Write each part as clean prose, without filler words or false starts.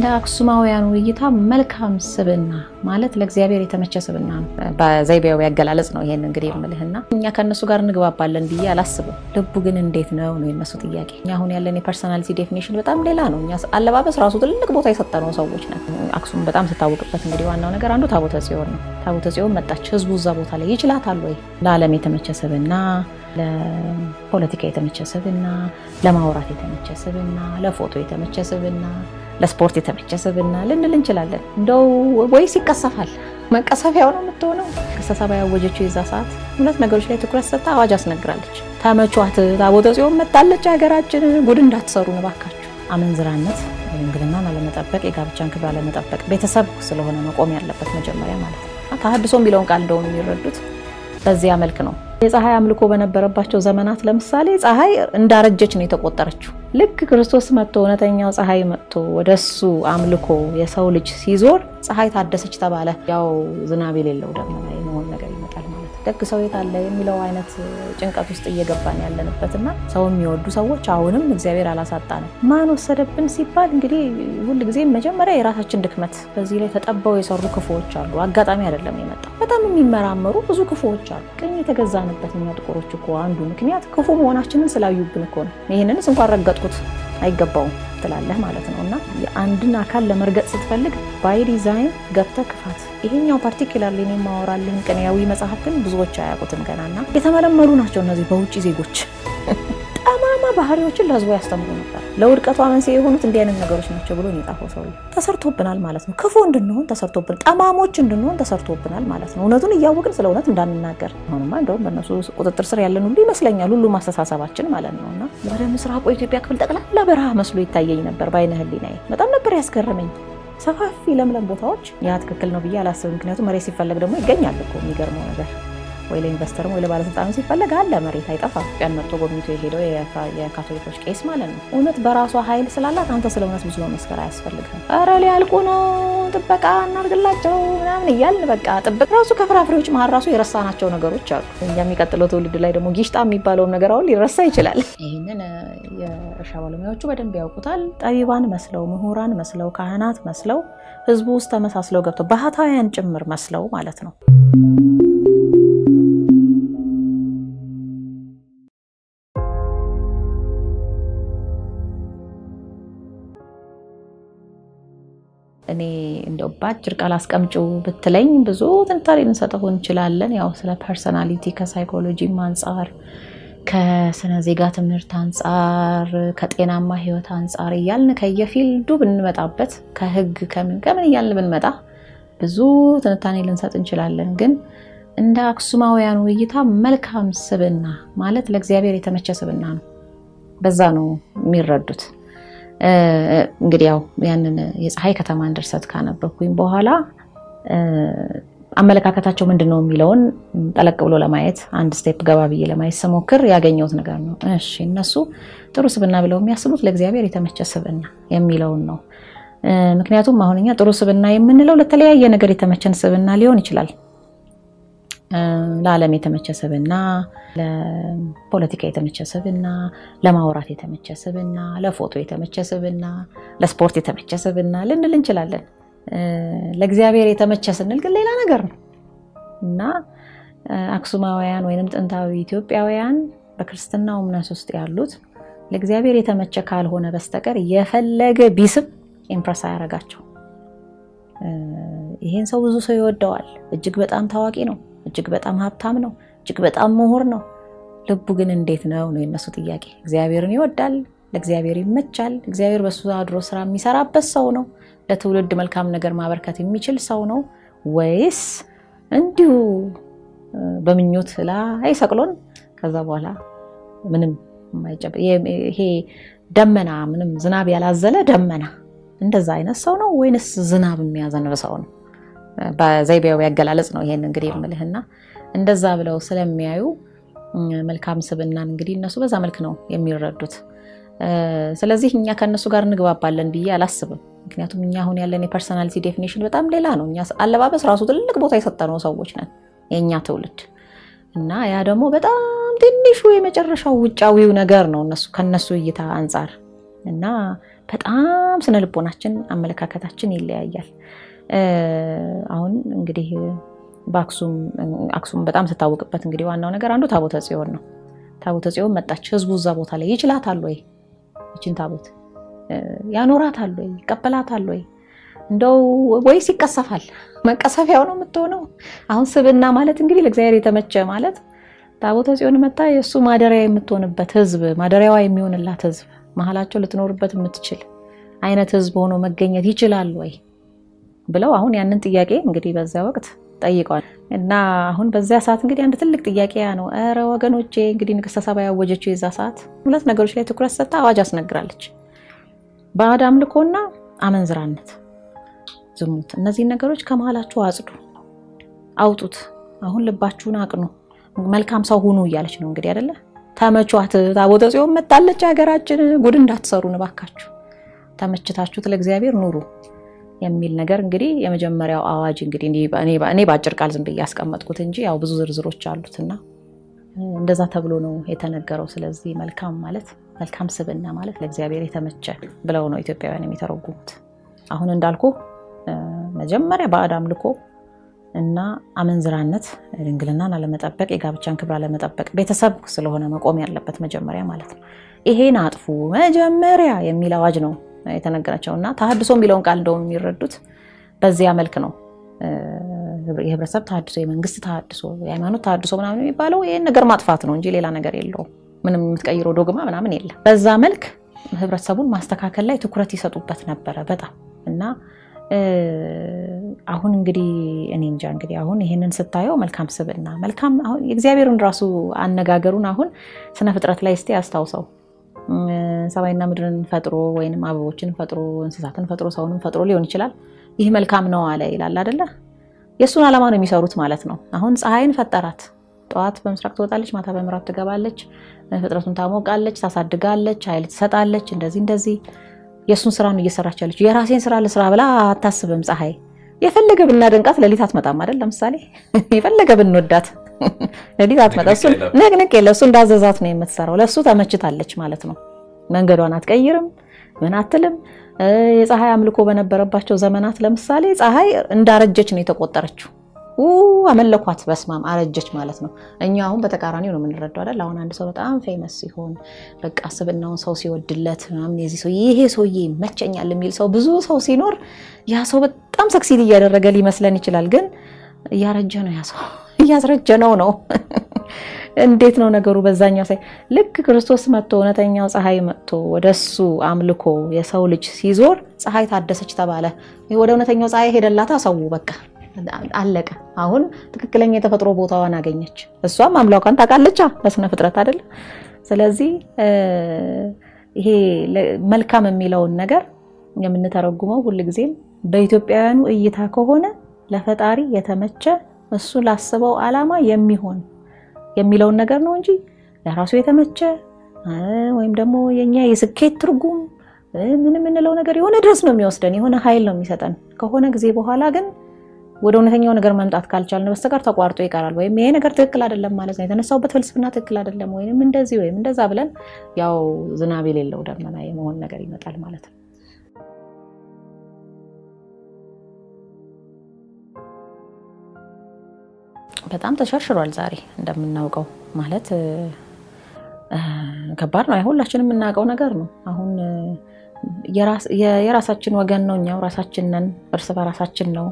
እንደ አክሱማውያኑ እይታ መልካም ስብዕና ማለት ለእግዚአብሔር የተመቸ ስብዕና ነው። በዘይቤያዊ አገላለጽ ነው ይሄን እንግዲህ የምልህና እኛ ከነሱ ጋር እንግባባለን ብዬ አላስብም። ልቡ ግን እንዴት ነው ነው የነሱ ጥያቄ። እኛ አሁን ያለን የ personality definition በጣም ሌላ ነው። እኛ አለባበስ ራሱ ትልቅ ቦታ የሰጠነው ሰዎች ነን። አክሱም በጣም ስታወቅበት እንግዲህ ዋናው ነገር አንዱ ታቦተ ጽዮን ነው። ታቦተ ጽዮን መጣች። ህዝቡ እዛ ቦታ ላይ ይችላታል ወይ? ለዓለም የተመቸ ስብዕና፣ ለፖለቲካ የተመቸ ስብዕና፣ ለማውራት የተመቸ ስብዕና፣ ለፎቶ የተመቸ ስብዕና፣ ለስፖርት የተመቸ ስብዕና ልንል እንችላለን። እንደው ወይስ ይቀሰፋል? መቀሰፊያው ነው የምትሆነው። ቅሰሳ ያወጀችው የዛ ሰዓት ሁለት ነገሮች ላይ ትኩረት ሰጥታ አዋጅ አስነግራለች። ተመቿት፣ ታቦተ ጽዮን መጣለች ሀገራችን፣ ጉድ እንዳትሰሩ እባካችሁ። አመንዝራነት፣ ድንግልናን አለመጠበቅ፣ የጋብቻን ክብር አለመጠበቅ፣ ቤተሰብ ስለሆነ መቆም ያለበት መጀመሪያ ማለት ነው። ተሐድሶ የሚለውን ቃል እንደውም የሚረዱት በዚያ መልክ ነው። የፀሐይ አምልኮ በነበረባቸው ዘመናት ለምሳሌ ፀሐይ እንዳረጀች ነው የተቆጠረችው። ልክ ክርስቶስ መጥቶ እውነተኛው ፀሐይ መጥቶ ወደሱ አምልኮ የሰው ልጅ ሲዞር ፀሐይ ታደሰች ተባለ። ያው ዝናብ የሌለው ደመና የመሆን ነገር ይመጣል ማለት ነው። ደግ ሰው የት አለ የሚለው አይነት ጭንቀት ውስጥ እየገባን ያለንበትና ሰው የሚወዱ ሰዎች አሁንም እግዚአብሔር አላሳጣንም። ማን ወሰደብን ሲባል እንግዲህ ሁልጊዜ መጀመሪያ የራሳችን ድክመት፣ በዚህ ላይ ተጠበው የሰሩ ክፉዎች አሉ። አጋጣሚ አይደለም የመጣው። በጣም የሚመራመሩ ብዙ ክፉዎች አሉ። ቅኝ የተገዛንበት እኛ ጥቁሮች እኮ አንዱ ምክንያት ክፉ መሆናችንን ስላዩብን እኮ ነው። ይህንንስ እንኳን ረገጥኩት አይገባውም ትላለህ ማለት ነው። እና የአንድን አካል ለመርገጥ ስትፈልግ by design ገብተህ ክፋት። ይሄኛው particularly እኔ የማወራልህን ቅኔያዊ መጽሐፍ ግን ብዙዎች አያውቁትም ገና እና የተመለመሉ ናቸው እነዚህ በውጭ ዜጎች ጠማማ ባህሪዎችን ለህዝቡ ያስተምሩ ነበር። ለውድቀቷ መንስኤ የሆኑት እንዲህ አይነት ነገሮች ናቸው ብሎ ነው የጻፈው ሰውዬው። ተሰርቶብናል ማለት ነው። ክፉ እንድንሆን ተሰርቶብን፣ ጠማሞች እንድንሆን ተሰርቶብናል ማለት ነው። እውነቱን እያወቅን ስለ እውነት እንዳንናገር። አሁንማ እንደውም በእነሱ ቁጥጥር ስር ያለን ሁሉ ይመስለኛል፣ ሁሉም አስተሳሰባችን ማለት ነው። እና ወደ ምስራቁ የኢትዮጵያ ክፍል ጠቅላላ በረሃ መስሎ ይታየኝ ነበር በአይነ ህሊናዬ። በጣም ነበር ያስገረመኝ። ሰፋፊ ለምለም ቦታዎች። ያ ትክክል ነው ብዬ አላስብም። ምክንያቱም መሬት ሲፈለግ ደግሞ ይገኛል እኮ፣ የሚገርመው ነገር ወይ ለ investor ም ወይ ለባለስልጣኑ ሲፈለግ አለ፣ መሬት አይጠፋም። ኢትዮጵያን መጥቶ ጎብኝቶ የሄደው የካቶሊኮች ቄስ ማለት ነው። እውነት በራሷ ኃይል ስላላት አንተ ስለ እውነት ብዙ መመስከር አያስፈልግም። ኧረ ሊያልቁ ነው፣ ጥበቃ እናድርግላቸው ምናምን እያልን በቃ ጥበቃ ራሱ ከፍራፍሬዎች መሀል ራሱ የረሳናቸው ነገሮች አሉ። እኛ የሚቀጥለው ትውልድ ላይ ደግሞ ጊሽጣ የሚባለውም ነገር አሁን ሊረሳ ይችላል። ይህንን የእርሻ ባለሙያዎቹ በደንብ ያውቁታል። ጠቢባን መስለው፣ ምሁራን መስለው፣ ካህናት መስለው፣ ህዝቡ ውስጥ ተመሳስለው ገብተው ባህታውያን ጭምር መስለው ማለት ነው። እኔ እንደው በአጭር ቃል አስቀምጪው ብትለኝ ብዙ ትንታኔ ልንሰጠው እንችላለን። ያው ስለ personality ከሳይኮሎጂም አንጻር፣ ከስነ ዜጋ ትምህርት አንጻር፣ ከጤናማ ህይወት አንጻር እያልን ከየ field ኡ ብንመጣበት፣ ከህግ ከምን ከምን እያልን ብንመጣ ብዙ ትንታኔ ልንሰጥ እንችላለን። ግን እንደ አክሱማውያኑ እይታ መልካም ስብዕና ማለት ለእግዚአብሔር የተመቸ ስብዕና ነው። በዛ ነው የሚረዱት። እንግዲህ ያው ያንን የፀሐይ ከተማን ድርሰት ካነበብኩኝ በኋላ አመለካከታቸው ምንድን ነው የሚለውን ጠለቅ ብሎ ለማየት አንድ step ገባ ብዬ ለማየት ስሞክር ያገኘሁት ነገር ነው። እሺ እነሱ ጥሩ ስብዕና ብለው የሚያስቡት ለእግዚአብሔር የተመቸ ስብዕና የሚለውን ነው። ምክንያቱም አሁን እኛ ጥሩ ስብዕና የምንለው ለተለያየ ነገር የተመቸን ስብዕና ሊሆን ይችላል። ለዓለም የተመቸ ስብዕና፣ ለፖለቲካ የተመቸ ስብዕና፣ ለማውራት የተመቸ ስብዕና፣ ለፎቶ የተመቸ ስብዕና፣ ለስፖርት የተመቸ ስብዕና ልንል እንችላለን። ለእግዚአብሔር የተመቸ ስንል ግን ሌላ ነገር ነው እና አክሱማውያን ወይንም ጥንታዊ ኢትዮጵያውያን በክርስትናው እምነት ውስጥ ያሉት ለእግዚአብሔር የተመቸ ካልሆነ በስተቀር የፈለገ ቢስብ impress አያረጋቸው። ይሄን ሰው ብዙ ሰው ይወደዋል። እጅግ በጣም ታዋቂ ነው። እጅግ በጣም ሀብታም ነው። እጅግ በጣም ምሁር ነው። ልቡ ግን እንዴት ነው ነው የነሱ ጥያቄ። እግዚአብሔርን ይወዳል፣ ለእግዚአብሔር ይመቻል። እግዚአብሔር በሱ አድሮ ስራ የሚሰራበት ሰው ነው። ለትውልድ መልካም ነገር ማበርከት የሚችል ሰው ነው ወይስ እንዲሁ በምኞት ላይ ሰቅሎን ከዛ በኋላ ምንም ይሄ ደመና ምንም ዝናብ ያላዘለ ደመና እንደዛ አይነት ሰው ነው ወይንስ ዝናብ የሚያዘንብ ሰው ነው? በዘይቤያዊ አገላለጽ ነው ይሄን እንግዲህ የምልህና እንደዛ ብለው ስለሚያዩ መልካም ስብዕናን እንግዲህ እነሱ በዛ መልክ ነው የሚረዱት። ስለዚህ እኛ ከእነሱ ጋር እንግባባለን ብዬ አላስብም። ምክንያቱም እኛ አሁን ያለን የ personality definition በጣም ሌላ ነው። እኛ አለባበስ ራሱ ትልቅ ቦታ የሰጠነው ሰዎች ነን፣ የእኛ ትውልድ፣ እና ያ ደግሞ በጣም ትንሹ የመጨረሻው ውጫዊው ነገር ነው እነሱ ከነሱ እይታ አንጻር እና በጣም ስነ ልቦናችን አመለካከታችን ይለያያል። አሁን እንግዲህ በአክሱም አክሱም በጣም ስታወቅበት እንግዲህ ዋናው ነገር አንዱ ታቦተ ጽዮን ነው። ታቦተ ጽዮን መጣች። ህዝቡ እዛ ቦታ ላይ ይችላታል ወይ? ይችን ታቦት ያኖራታል ወይ? ይቀበላታል ወይ? እንደው ወይስ ይቀሰፋል? መቀሰፊያው ነው የምትሆነው። አሁን ስብዕና ማለት እንግዲህ ለእግዚአብሔር የተመቸ ማለት ታቦተ ጽዮን መጣ የእሱ ማደሪያ የምትሆንበት ህዝብ፣ ማደሪያዋ የሚሆንላት ህዝብ፣ መሀላቸው ልትኖርበት የምትችል አይነት ህዝብ ሆኖ መገኘት ይችላል ወይ ብለው አሁን ያንን ጥያቄ እንግዲህ በዚያ ወቅት ጠይቀዋል። እና አሁን በዚያ ሰዓት እንግዲህ አንድ ትልቅ ጥያቄ ያ ነው። ኧረ ወገኖቼ፣ እንግዲህ ንግስተ ሳባ ያወጀችው የዛ ሰዓት ሁለት ነገሮች ላይ ትኩረት ሰጥታ አዋጅ አስነግራለች። ባዕድ አምልኮና አመንዝራነት፣ ዝሙት፣ እነዚህን ነገሮች ከመሀላችሁ አጽዱ፣ አውጡት፣ አሁን ልባችሁን አቅኑ፣ መልካም ሰው ሁኑ እያለች ነው እንግዲህ አይደለ? ተመቿት። ታቦተ ጽዮን መጣለች ሀገራችን፣ ጉድ እንዳትሰሩን እባካችሁ፣ ተመችታችሁት ለእግዚአብሔር ኑሩ የሚል ነገር እንግዲህ የመጀመሪያው አዋጅ እንግዲህ እኔ በአጭር ቃል ዝም ብዬ ያስቀመጥኩት እንጂ ያው ብዙ ዝርዝሮች አሉትና እንደዛ ተብሎ ነው የተነገረው። ስለዚህ መልካም ማለት፣ መልካም ስብዕና ማለት ለእግዚአብሔር የተመቸ ብለው ነው ኢትዮጵያውያን የሚተረጉሙት። አሁን እንዳልኩ መጀመሪያ ባዕድ አምልኮ እና አመንዝራነት፣ ድንግልናን አለመጠበቅ፣ የጋብቻን ክብር አለመጠበቅ፣ ቤተሰብ ስለሆነ መቆም ያለበት መጀመሪያ ማለት ነው። ይሄን አጥፉ መጀመሪያ የሚል አዋጅ ነው የተነገራቸው እና ተሐድሶ የሚለውን ቃል እንደውም የሚረዱት በዚያ መልክ ነው። የህብረተሰብ ተሐድሶ፣ የመንግስት ተሐድሶ፣ የሃይማኖት ተሐድሶ ምናምን የሚባለው ይሄን ነገር ማጥፋት ነው እንጂ ሌላ ነገር የለውም። ምንም የምትቀይረው ዶግማ ምናምን የለም። በዛ መልክ ህብረተሰቡን ማስተካከል ላይ ትኩረት ይሰጡበት ነበረ በጣም። እና አሁን እንግዲህ እኔ እንጃ፣ እንግዲህ አሁን ይሄንን ስታየው መልካም ስብዕና፣ መልካም አሁን የእግዚአብሔርን ራሱ አነጋገሩን አሁን ስነ ፍጥረት ላይ እስቲ አስታውሰው። ሰማይና ምድርን ፈጥሮ ወይንም አበቦችን ፈጥሮ እንስሳትን ፈጥሮ ሰውንም ፈጥሮ ሊሆን ይችላል። ይህ መልካም ነው አለ ይላል አይደለ? የእሱን ዓላማ ነው የሚሰሩት ማለት ነው። አሁን ፀሐይን ፈጠራት። ጠዋት በምስራቅ ትወጣለች፣ ማታ በምዕራብ ትገባለች። ፍጥረቱን ታሞቃለች፣ ታሳድጋለች፣ ኃይል ትሰጣለች። እንደዚህ እንደዚህ የእሱን ስራ ነው እየሰራች ያለችው። የራሴን ስራ ልስራ ብላ አታስብም ፀሐይ። የፈለገ ብናደንቃት ሌሊት አትመጣም አይደል? ለምሳሌ የፈለገ ብንወዳት ሌሊት አትመጣም። እሱ ንቅንቅ የለ፣ እሱ እንዳዘዛት ነው የምትሰራው። ለእሱ ተመችታለች ማለት ነው። መንገዷን አትቀይርም፣ ምን አትልም። የፀሐይ አምልኮ በነበረባቸው ዘመናት ለምሳሌ ፀሐይ እንዳረጀች ነው የተቆጠረችው። አመለኳት፣ በስማም አረጀች ማለት ነው። እኛ አሁን በተቃራኒው ነው የምንረዳው አይደል? አሁን አንድ ሰው በጣም famous ሲሆን፣ በቃ ስብዕናውን ሰው ሲወድለት ምናምን፣ የዚህ ሰው ይሄ ሰውዬ ይመቸኛል የሚል ሰው ብዙ ሰው ሲኖር ያ ሰው በጣም succeed እያደረገ ሊመስለን ይችላል። ግን እያረጀ ነው ያ ሰው፣ እያስረጀ ነው ነው። እንዴት ነው ነገሩ? በዛኛው ሳይ ልክ ክርስቶስ መጥቶ፣ እውነተኛው ፀሐይ መጥቶ ወደሱ አምልኮ የሰው ልጅ ሲዞር ፀሐይ ታደሰች ተባለ። ወደ እውነተኛው ፀሐይ ሄደላታ ሰው፣ በቃ አለቀ። አሁን ትክክለኛ የተፈጥሮ ቦታዋን አገኘች። እሷም አምላኳን ታውቃለች በስነ ፍጥረት አይደለ? ስለዚህ ይሄ መልካም የሚለውን ነገር የምንተረጉመው ሁልጊዜም በኢትዮጵያውያኑ እይታ ከሆነ ለፈጣሪ የተመቸ፣ እሱ ላስበው ዓላማ የሚሆን የሚለውን ነገር ነው እንጂ ለራሱ የተመቸ ወይም ደግሞ የኛ የስኬት ትርጉም ምን የምንለው ነገር የሆነ ድረስ ነው የሚወስደን፣ የሆነ ኃይል ነው የሚሰጠን። ከሆነ ጊዜ በኋላ ግን ወደ እውነተኛው ነገር መምጣት ካልቻልን በስተቀር ተቋርጦ ይቀራል። ወይም ይሄ ነገር ትክክል አይደለም ማለት ነው፣ የተነሳውበት ፍልስፍና ትክክል አይደለም፣ ወይም እንደዚህ ወይም እንደዛ ብለን ያው ዝናብ የሌለው ደመና የመሆን ነገር ይመጣል ማለት ነው። በጣም ተሸርሽሯል። ዛሬ እንደምናውቀው ማለት ከባድ ነው። ሁላችንም የምናውቀው ነገር ነው። አሁን የራሳችን ወገን ነው፣ እኛው ራሳችን ነን፣ እርስ በራሳችን ነው።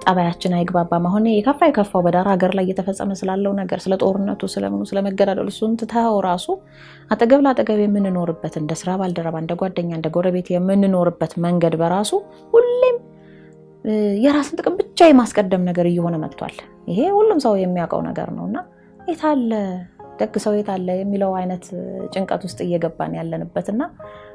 ጠባያችን አይግባባም። አሁን የከፋ የከፋው በዳር ሀገር ላይ እየተፈጸመ ስላለው ነገር፣ ስለ ጦርነቱ፣ ስለምኑ፣ ስለመገዳደሉ እሱን ትተኸው ራሱ አጠገብ ለአጠገብ የምንኖርበት፣ እንደ ስራ ባልደረባ፣ እንደ ጓደኛ፣ እንደ ጎረቤት የምንኖርበት መንገድ በራሱ ሁሌም የራስን ጥቅም ብቻ የማስቀደም ነገር እየሆነ መጥቷል። ይሄ ሁሉም ሰው የሚያውቀው ነገር ነው እና የታለ ደግ ሰው የታለ የሚለው አይነት ጭንቀት ውስጥ እየገባን ያለንበት እና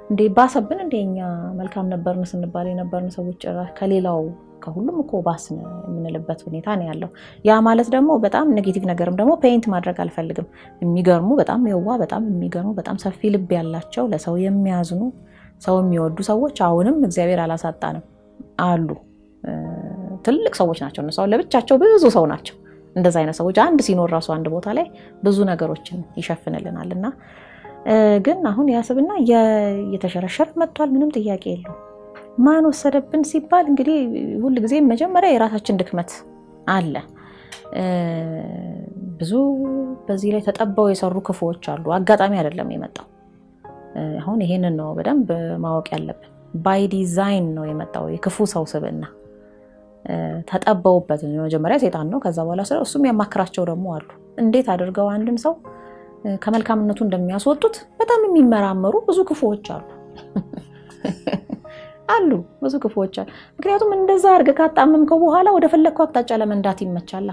እንዴ ባሰብን እንዴ፣ እኛ መልካም ነበርን ስንባል የነበርን ሰዎች ጭራሽ ከሌላው ከሁሉም እኮ ባስን የምንልበት ሁኔታ ነው ያለው። ያ ማለት ደግሞ በጣም negative ነገርም ደግሞ paint ማድረግ አልፈልግም። የሚገርሙ፣ በጣም የዋህ፣ በጣም የሚገርሙ፣ በጣም ሰፊ ልብ ያላቸው፣ ለሰው የሚያዝኑ፣ ሰው የሚወዱ ሰዎች አሁንም እግዚአብሔር አላሳጣንም አሉ። ትልቅ ሰዎች ናቸው እነሱ፣ አሁን ለብቻቸው ብዙ ሰው ናቸው። እንደዛ አይነት ሰዎች አንድ ሲኖር ራሱ አንድ ቦታ ላይ ብዙ ነገሮችን ይሸፍንልናል እና ግን አሁን ያ ስብዕና እየተሸረሸረ መጥቷል። ምንም ጥያቄ የለውም። ማን ወሰደብን ሲባል እንግዲህ ሁል ጊዜ መጀመሪያ የራሳችን ድክመት አለ። ብዙ በዚህ ላይ ተጠበው የሰሩ ክፉዎች አሉ። አጋጣሚ አይደለም የመጣው። አሁን ይሄንን ነው በደንብ ማወቅ ያለብን። By design ነው የመጣው የክፉ ሰው ስብዕና። ተጠበውበት መጀመሪያ ሴጣን ነው። ከዛ በኋላ ስለ እሱም ያማክራቸው ደግሞ አሉ። እንዴት አድርገው አንድን ሰው ከመልካምነቱ እንደሚያስወጡት በጣም የሚመራመሩ ብዙ ክፉዎች አሉ አሉ ብዙ ክፉዎች አሉ። ምክንያቱም እንደዛ አድርገህ ካጣመምከው በኋላ ወደ ፈለግከው አቅጣጫ ለመንዳት ይመቻላ።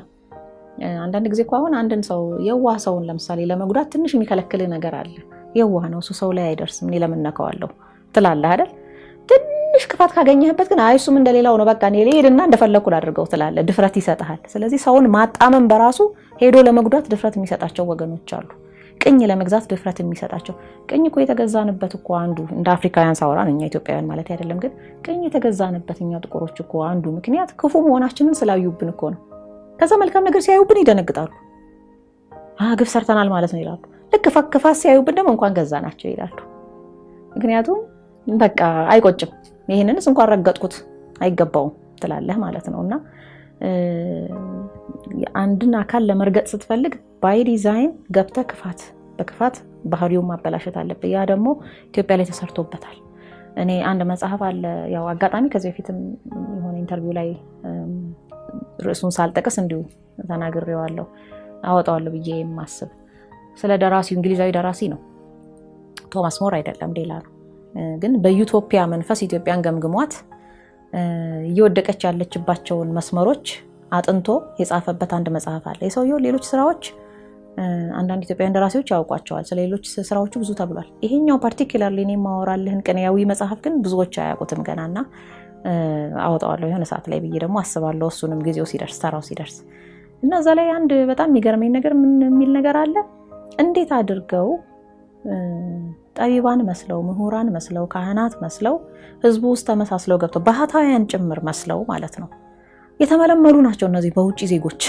አንዳንድ ጊዜ እኮ አሁን አንድን ሰው የዋህ ሰውን ለምሳሌ ለመጉዳት ትንሽ የሚከለክልህ ነገር አለ። የዋህ ነው እሱ ሰው ላይ አይደርስም፣ እኔ ለምን ነካዋለሁ ትላለህ አይደል? ትንሽ ክፋት ካገኘህበት ግን አይ እሱም እንደሌላው ነው፣ በቃ እኔ ልሄድና እንደፈለኩ ላድርገው ትላለህ። ድፍረት ይሰጥሃል። ስለዚህ ሰውን ማጣመም በራሱ ሄዶ ለመጉዳት ድፍረት የሚሰጣቸው ወገኖች አሉ። ቅኝ ለመግዛት ድፍረት የሚሰጣቸው ቅኝ እኮ የተገዛንበት እኮ አንዱ እንደ አፍሪካውያን ሳወራን እኛ ኢትዮጵያውያን ማለት አይደለም፣ ግን ቅኝ የተገዛንበት እኛ ጥቁሮች እኮ አንዱ ምክንያት ክፉ መሆናችንን ስላዩብን እኮ ነው። ከዛ መልካም ነገር ሲያዩብን ይደነግጣሉ። ግፍ ሰርተናል ማለት ነው ይላሉ። ልክ ክፋት ሲያዩብን ደግሞ እንኳን ገዛናቸው ይላሉ። ምክንያቱም በቃ አይቆጭም፣ ይህንንስ እንኳን ረገጥኩት አይገባውም ትላለህ ማለት ነው። እና አንድን አካል ለመርገጥ ስትፈልግ by design ገብተህ ክፋት በክፋት ባህሪውን ማበላሸት አለብህ። ያ ደግሞ ኢትዮጵያ ላይ ተሰርቶበታል። እኔ አንድ መጽሐፍ አለ፣ ያው አጋጣሚ ከዚህ በፊትም የሆነ interview ላይ ርዕሱን ሳልጠቅስ እንዲሁ ተናግሬዋለሁ፣ አወጣዋለሁ ብዬ የማስብ ስለ ደራሲው፣ እንግሊዛዊ ደራሲ ነው፣ ቶማስ ሞር አይደለም ሌላ ነው። ግን በ utopia መንፈስ ኢትዮጵያን ገምግሟት እየወደቀች ያለችባቸውን መስመሮች አጥንቶ የጻፈበት አንድ መጽሐፍ አለ። የሰውየው ሌሎች ስራዎች አንዳንድ ኢትዮጵያውያን ደራሲዎች ያውቋቸዋል። ስለ ሌሎች ስራዎቹ ብዙ ተብሏል። ይሄኛው particularly እኔ የማወራልህን ቅኔያዊ መጽሐፍ ግን ብዙዎች አያውቁትም ገናና አወጣዋለሁ የሆነ ሰዓት ላይ ብዬ ደግሞ አስባለሁ። እሱንም ጊዜው ሲደርስ ተራው ሲደርስ እና እዛ ላይ አንድ በጣም የሚገርመኝ ነገር ምን የሚል ነገር አለ። እንዴት አድርገው ጠቢባን መስለው፣ ምሁራን መስለው፣ ካህናት መስለው ህዝቡ ውስጥ ተመሳስለው ገብተው ባህታውያን ጭምር መስለው ማለት ነው የተመለመሉ ናቸው እነዚህ በውጭ ዜጎች።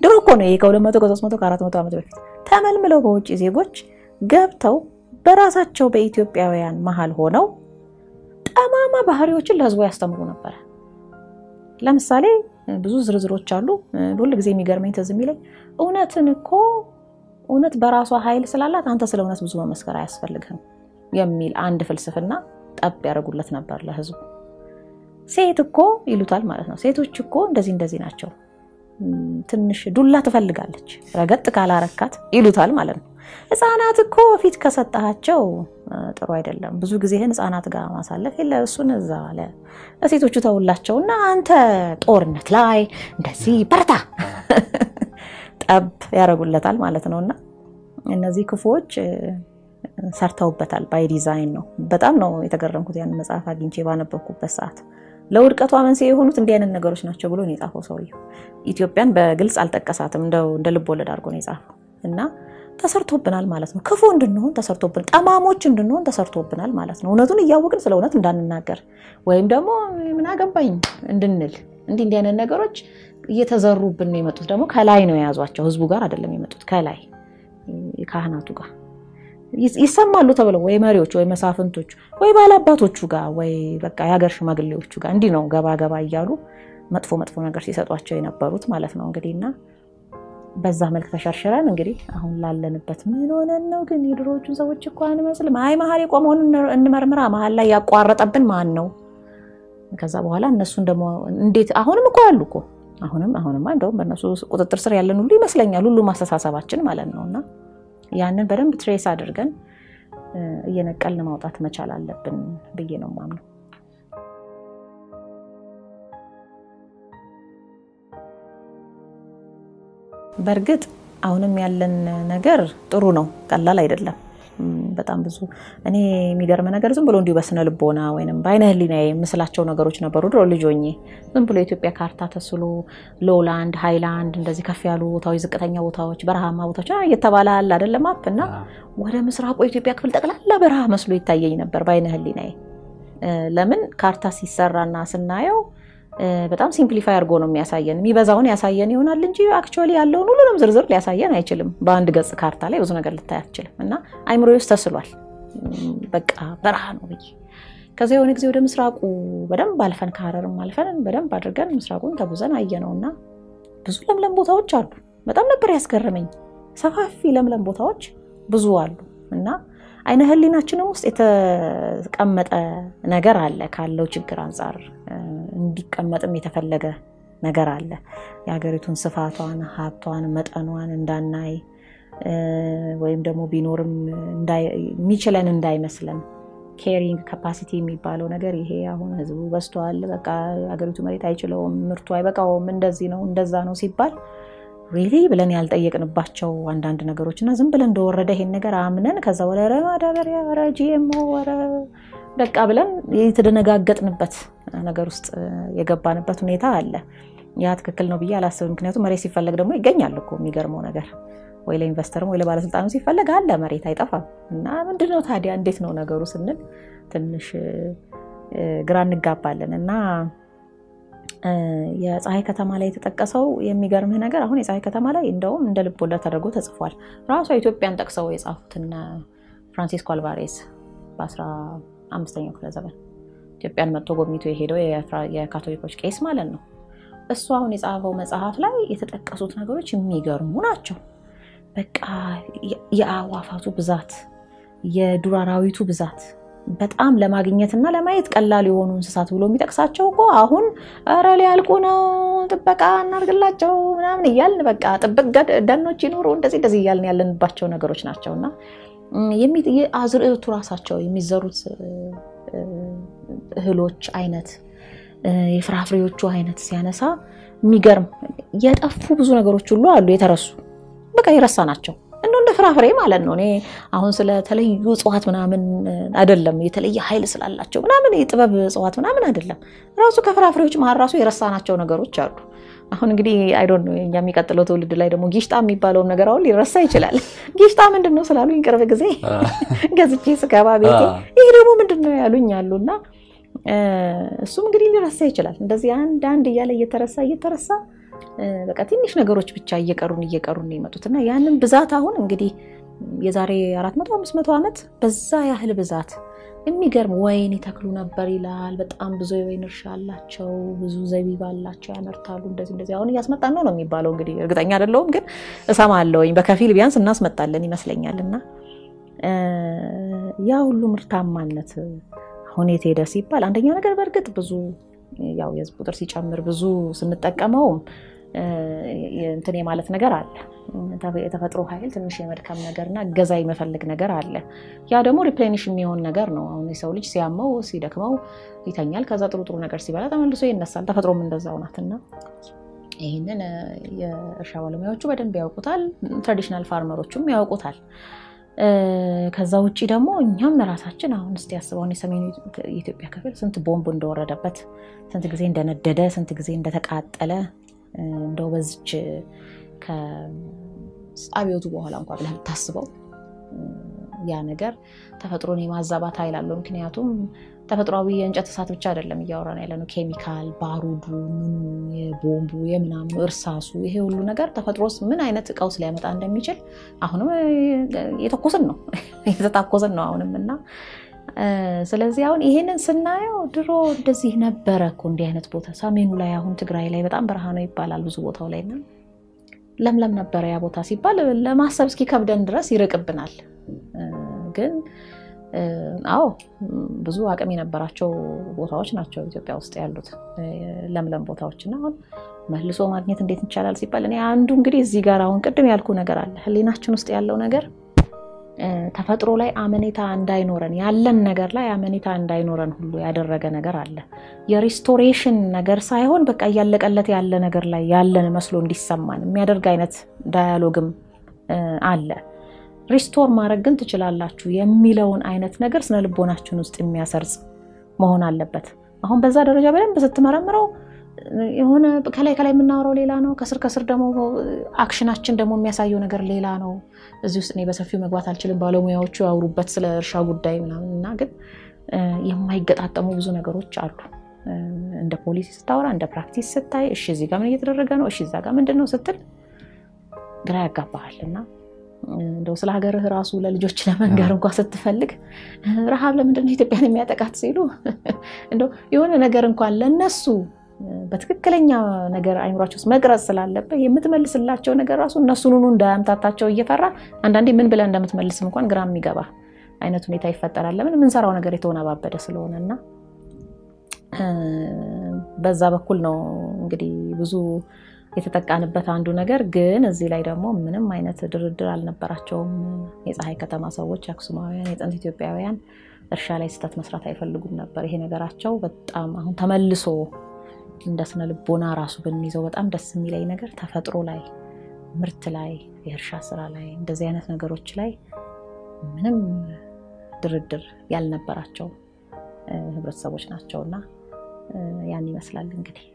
ድሮ እኮ ነው ይሄ ከ200 ከ300 ከ400 ዓመት በፊት ተመልምለው በውጭ ዜጎች ገብተው በራሳቸው በኢትዮጵያውያን መሀል ሆነው ጠማማ ባህሪዎችን ለህዝቡ ያስተምሩ ነበር። ለምሳሌ ብዙ ዝርዝሮች አሉ። ሁል ጊዜ የሚገርመኝ ትዝ የሚለኝ እውነትን እኮ እውነት በራሷ ኃይል ስላላት አንተ ስለ እውነት ብዙ መመስከር አያስፈልግህም የሚል አንድ ፍልስፍና ጠብ ያደርጉለት ነበር ለህዝቡ። ሴት እኮ ይሉታል ማለት ነው። ሴቶች እኮ እንደዚህ እንደዚህ ናቸው፣ ትንሽ ዱላ ትፈልጋለች ረገጥ ካላረካት ይሉታል ማለት ነው። ህፃናት እኮ ፊት ከሰጣቸው ጥሩ አይደለም፣ ብዙ ጊዜህን ህፃናት ጋር ማሳለፍ የለ እሱን እዛ ለሴቶቹ ተውላቸውና አንተ ጦርነት ላይ እንደዚህ በርታ ጠብ ያደርጉለታል ማለት ነውና እነዚህ ክፉዎች ሰርተውበታል። By design ነው። በጣም ነው የተገረምኩት ያን መጽሐፍ አግኝቼ ባነበብኩበት ሰዓት። ለውድቀቷ መንስኤ የሆኑት እንዲህ አይነት ነገሮች ናቸው ብሎ ነው የጻፈው ሰውየው። ኢትዮጵያን በግልጽ አልጠቀሳትም፣ እንደ ልብ ወለድ አድርጎ ነው የጻፈው። እና ተሰርቶብናል ማለት ነው። ክፉ እንድንሆን ተሰርቶብናል፣ ጠማሞች እንድንሆን ተሰርቶብናል ማለት ነው። እውነቱን እያወቅን ስለ እውነት እንዳንናገር ወይም ደግሞ ምን አገባኝ እንድንል እንዲህ እንዲህ አይነት ነገሮች እየተዘሩብን ነው የመጡት። ደግሞ ከላይ ነው የያዟቸው፣ ህዝቡ ጋር አይደለም የመጡት፣ ከላይ ካህናቱ ጋር ይሰማሉ ተብለው ወይ መሪዎች ወይ መሳፍንቶቹ ወይ ባላባቶቹ ጋር ወይ በቃ የሀገር ሽማግሌዎቹ ጋር እንዲህ ነው ገባ ገባ እያሉ መጥፎ መጥፎ ነገር ሲሰጧቸው የነበሩት ማለት ነው። እንግዲህና በዛ መልክ ተሸርሽረን እንግዲህ አሁን ላለንበት ምን ሆነን ነው ግን የድሮዎቹን ሰዎች እኮ አንመስልም። አይ መሀል የቆመውን እንመርምራ፣ መሀል ላይ ያቋረጠብን ማን ነው? ከዛ በኋላ እነሱን ደግሞ እንዴት አሁንም እኮ አሉ እኮ አሁንማ እንደውም በእነሱ ቁጥጥር ስር ያለን ሁሉ ይመስለኛል፣ ሁሉም አስተሳሰባችን ማለት ነውና ያንን በደንብ trace አድርገን እየነቀልን ማውጣት መቻል አለብን ብዬ ነው የማምነው። በእርግጥ አሁንም ያለን ነገር ጥሩ ነው፣ ቀላል አይደለም። በጣም ብዙ እኔ የሚገርም ነገር ዝም ብሎ እንዲሁ በስነ ልቦና ወይንም በአይነ ህሊናዬ የምስላቸው ነገሮች ነበሩ ድሮ ልጅ ሆኜ። ዝም ብሎ የኢትዮጵያ ካርታ ተስሎ lowland፣ highland፣ እንደዚህ ከፍ ያሉ ቦታዎች፣ ዝቅተኛ ቦታዎች፣ በረሃማ ቦታዎች እየተባለ አለ አይደለም map እና ወደ ምስራቁ የኢትዮጵያ ክፍል ጠቅላላ በረሃ መስሎ ይታየኝ ነበር በአይነ ህሊናዬ። ለምን ካርታ ሲሰራና ስናየው በጣም simplify አድርጎ ነው የሚያሳየን። የሚበዛውን ያሳየን ይሆናል እንጂ actually ያለውን ሁሉንም ዝርዝር ሊያሳየን አይችልም። በአንድ ገጽ ካርታ ላይ ብዙ ነገር ልታይ አትችልም። እና አይምሮዬ ውስጥ ተስሏል፣ በቃ በረሃ ነው ብዬ። ከዛ የሆነ ጊዜ ወደ ምስራቁ በደንብ አልፈን፣ ከሀረርም አልፈን በደንብ አድርገን ምስራቁን ተጉዘን አየነውና ብዙ ለምለም ቦታዎች አሉ። በጣም ነበር ያስገረመኝ። ሰፋፊ ለምለም ቦታዎች ብዙ አሉ እና አይነ ህሊናችንም ውስጥ የተቀመጠ ነገር አለ። ካለው ችግር አንጻር እንዲቀመጥም የተፈለገ ነገር አለ። የሀገሪቱን ስፋቷን፣ ሀብቷን፣ መጠኗን እንዳናይ ወይም ደግሞ ቢኖርም የሚችለን እንዳይመስለን፣ carrying capacity የሚባለው ነገር፣ ይሄ አሁን ህዝቡ በዝቷል፣ በቃ ሀገሪቱ መሬት አይችለውም፣ ምርቱ አይበቃውም፣ እንደዚህ ነው እንደዛ ነው ሲባል really ብለን ያልጠየቅንባቸው አንዳንድ ነገሮች እና ዝም ብለን እንደወረደ ይሄን ነገር አምነን ከዛ ወደ ኧረ ማዳበሪያ፣ ኧረ GMO፣ ኧረ በቃ ብለን የተደነጋገጥንበት ነገር ውስጥ የገባንበት ሁኔታ አለ። ያ ትክክል ነው ብዬ አላስብም። ምክንያቱም መሬት ሲፈለግ ደግሞ ይገኛል እኮ። የሚገርመው ነገር ወይ ለ investor ም ወይ ለባለስልጣኑ ሲፈለግ አለ፣ መሬት አይጠፋም። እና ምንድነው ታዲያ፣ እንዴት ነው ነገሩ ስንል ትንሽ ግራ እንጋባለን። እና የፀሐይ ከተማ ላይ የተጠቀሰው የሚገርምህ ነገር አሁን የፀሐይ ከተማ ላይ እንደውም እንደ ልብ ወለድ ተደርጎ ተጽፏል። ራሷ ኢትዮጵያን ጠቅሰው የጻፉትና ፍራንሲስኮ አልቫሬዝ በ15ኛው ክፍለ ዘመን ኢትዮጵያን መጥቶ ጎብኝቶ የሄደው የካቶሊኮች ቄስ ማለት ነው። እሱ አሁን የጻፈው መጽሐፍ ላይ የተጠቀሱት ነገሮች የሚገርሙ ናቸው። በቃ የአዕዋፋቱ ብዛት፣ የዱር አራዊቱ ብዛት፣ በጣም ለማግኘትና ለማየት ቀላል የሆኑ እንስሳት ብሎ የሚጠቅሳቸው እኮ አሁን ኧረ ሊያልቁ ነው፣ ጥበቃ እናድርግላቸው ምናምን እያልን፣ በቃ ጥብቅ ደኖች ይኖሩ እንደዚህ እንደዚህ እያልን ያለንባቸው ነገሮች ናቸው። እና አዝርዕቱ ራሳቸው፣ የሚዘሩት እህሎች አይነት፣ የፍራፍሬዎቹ አይነት ሲያነሳ የሚገርም፣ የጠፉ ብዙ ነገሮች ሁሉ አሉ፣ የተረሱ፣ በቃ የረሳ ናቸው። እንደው እንደ ፍራፍሬ ማለት ነው። እኔ አሁን ስለተለዩ እጽዋት ምናምን አይደለም፣ የተለየ ኃይል ስላላቸው ምናምን የጥበብ እጽዋት ምናምን አይደለም። ራሱ ከፍራፍሬዎች መሀል ራሱ የረሳናቸው ነገሮች አሉ። አሁን እንግዲህ I don't know፣ እኛ የሚቀጥለው ትውልድ ላይ ደግሞ ጊሽጣ የሚባለውም ነገር አሁን ሊረሳ ይችላል። ጊሽጣ ምንድን ነው ስላሉኝ ቅርብ ጊዜ ገዝቼ ስገባ ቤቴ ይህ ደግሞ ምንድን ነው ያሉኝ አሉና እሱም እንግዲህ ሊረሳ ይችላል። እንደዚህ አንድ አንድ እያለ እየተረሳ እየተረሳ በቃ ትንሽ ነገሮች ብቻ እየቀሩን እየቀሩን የመጡት። እና ያንን ብዛት አሁን እንግዲህ የዛሬ 400 500 ዓመት በዛ ያህል ብዛት የሚገርም ወይን ይተክሉ ነበር ይላል። በጣም ብዙ የወይን እርሻ አላቸው፣ ብዙ ዘቢብ አላቸው፣ ያመርታሉ። እንደዚህ እንደዚህ አሁን እያስመጣን ነው ነው የሚባለው። እንግዲህ እርግጠኛ አይደለሁም፣ ግን እሰማለሁኝ። በከፊል ቢያንስ እናስመጣለን ይመስለኛል። እና ያ ሁሉ ምርታማነት አሁን የት ሄደ ሲባል አንደኛ ነገር በእርግጥ ብዙ ያው የህዝብ ቁጥር ሲጨምር ብዙ ስንጠቀመውም እንትን የማለት ነገር አለ። የተፈጥሮ ኃይል ትንሽ የመድከም ነገርና እገዛ የመፈለግ ነገር አለ። ያ ደግሞ replenish የሚሆን ነገር ነው። አሁን የሰው ልጅ ሲያመው ሲደክመው ይተኛል። ከዛ ጥሩ ጥሩ ነገር ሲበላ ተመልሶ ይነሳል። ተፈጥሮም እንደዛው ናትና ይህንን የእርሻ ባለሙያዎቹ በደንብ ያውቁታል። Traditional farmer ኦቹም ያውቁታል። ከዛ ውጭ ደግሞ እኛም ራሳችን አሁን እስቲ ያስበውን የሰሜኑ የኢትዮጵያ ክፍል ስንት ቦምብ እንደወረደበት፣ ስንት ጊዜ እንደነደደ፣ ስንት ጊዜ እንደተቃጠለ፣ እንደው በዚች ከአብዮቱ በኋላ እንኳ ብለህ ብታስበው ያ ነገር ተፈጥሮን የማዛባት ኃይል አለው። ምክንያቱም ተፈጥሯዊ የእንጨት እሳት ብቻ አይደለም እያወራን ያለ ነው። ኬሚካል፣ ባሩዱ፣ ምኑ፣ የቦምቡ፣ የምናምኑ፣ እርሳሱ፣ ይሄ ሁሉ ነገር ተፈጥሮስ ምን አይነት ቀውስ ሊያመጣ እንደሚችል አሁንም እየተኮስን ነው፣ እየተታኮስን ነው አሁንም። እና ስለዚህ አሁን ይሄንን ስናየው ድሮ እንደዚህ ነበረ እኮ፣ እንዲህ አይነት ቦታ ሰሜኑ ላይ፣ አሁን ትግራይ ላይ በጣም በረሃ ነው ይባላል ብዙ ቦታው ላይ፣ እና ለምለም ነበረ ያ ቦታ ሲባል ለማሰብ እስኪከብደን ድረስ ይርቅብናል። ግን አዎ፣ ብዙ አቅም የነበራቸው ቦታዎች ናቸው ኢትዮጵያ ውስጥ ያሉት ለምለም ቦታዎች። እና አሁን መልሶ ማግኘት እንዴት ይቻላል ሲባል እኔ አንዱ እንግዲህ እዚህ ጋር አሁን ቅድም ያልኩ ነገር አለ። ሕሊናችን ውስጥ ያለው ነገር ተፈጥሮ ላይ አመኔታ እንዳይኖረን፣ ያለን ነገር ላይ አመኔታ እንዳይኖረን ሁሉ ያደረገ ነገር አለ። የ restoration ነገር ሳይሆን በቃ እያለቀለት ያለ ነገር ላይ ያለን መስሎ እንዲሰማን የሚያደርግ አይነት dialogue ም አለ። Restore ማድረግ ግን ትችላላችሁ የሚለውን አይነት ነገር ስነ ልቦናችን ውስጥ የሚያሰርጽ መሆን አለበት። አሁን በዛ ደረጃ በደንብ ስትመረምረው የሆነ ከላይ ከላይ የምናወራው ሌላ ነው፣ ከስር ከስር ደግሞ action ኣችን ደግሞ የሚያሳየው ነገር ሌላ ነው። እዚህ ውስጥ እኔ በሰፊው መግባት አልችልም፣ ባለሙያዎቹ ያውሩበት ስለ እርሻ ጉዳይ ምናምን። እና ግን የማይገጣጠሙ ብዙ ነገሮች አሉ። እንደ ፖሊሲ ስታወራ፣ እንደ practice ስታይ፣ እሺ እዚህ ጋር ምን እየተደረገ ነው፣ እሺ እዛ ጋር ምንድን ነው ስትል ግራ ያጋባሃል። እና እንደው ስለ ሀገርህ ራሱ ለልጆች ለመንገር እንኳ ስትፈልግ ረሃብ ለምንድን ነው ኢትዮጵያን የሚያጠቃት ሲሉ እንደው የሆነ ነገር እንኳን ለነሱ በትክክለኛ ነገር አይምሯቸው ውስጥ መቅረጽ ስላለበት የምትመልስላቸው ነገር ራሱ እነሱን እንዳያምታታቸው እየፈራ አንዳንዴ ምን ብለህ እንደምትመልስም እንኳን ግራ የሚገባ አይነት ሁኔታ ይፈጠራል። ለምን የምንሰራው ነገር የተወነባበደ ስለሆነ። እና በዛ በኩል ነው እንግዲህ ብዙ የተጠቃንበት አንዱ ነገር። ግን እዚህ ላይ ደግሞ ምንም አይነት ድርድር አልነበራቸውም። የፀሐይ ከተማ ሰዎች፣ አክሱማውያን፣ የጥንት ኢትዮጵያውያን እርሻ ላይ ስህተት መስራት አይፈልጉም ነበር። ይሄ ነገራቸው በጣም አሁን ተመልሶ እንደ ስነ ልቦና ራሱ ብንይዘው በጣም ደስ የሚለኝ ነገር ተፈጥሮ ላይ፣ ምርት ላይ፣ የእርሻ ስራ ላይ፣ እንደዚህ አይነት ነገሮች ላይ ምንም ድርድር ያልነበራቸው ህብረተሰቦች ናቸውና ያን ይመስላል እንግዲህ።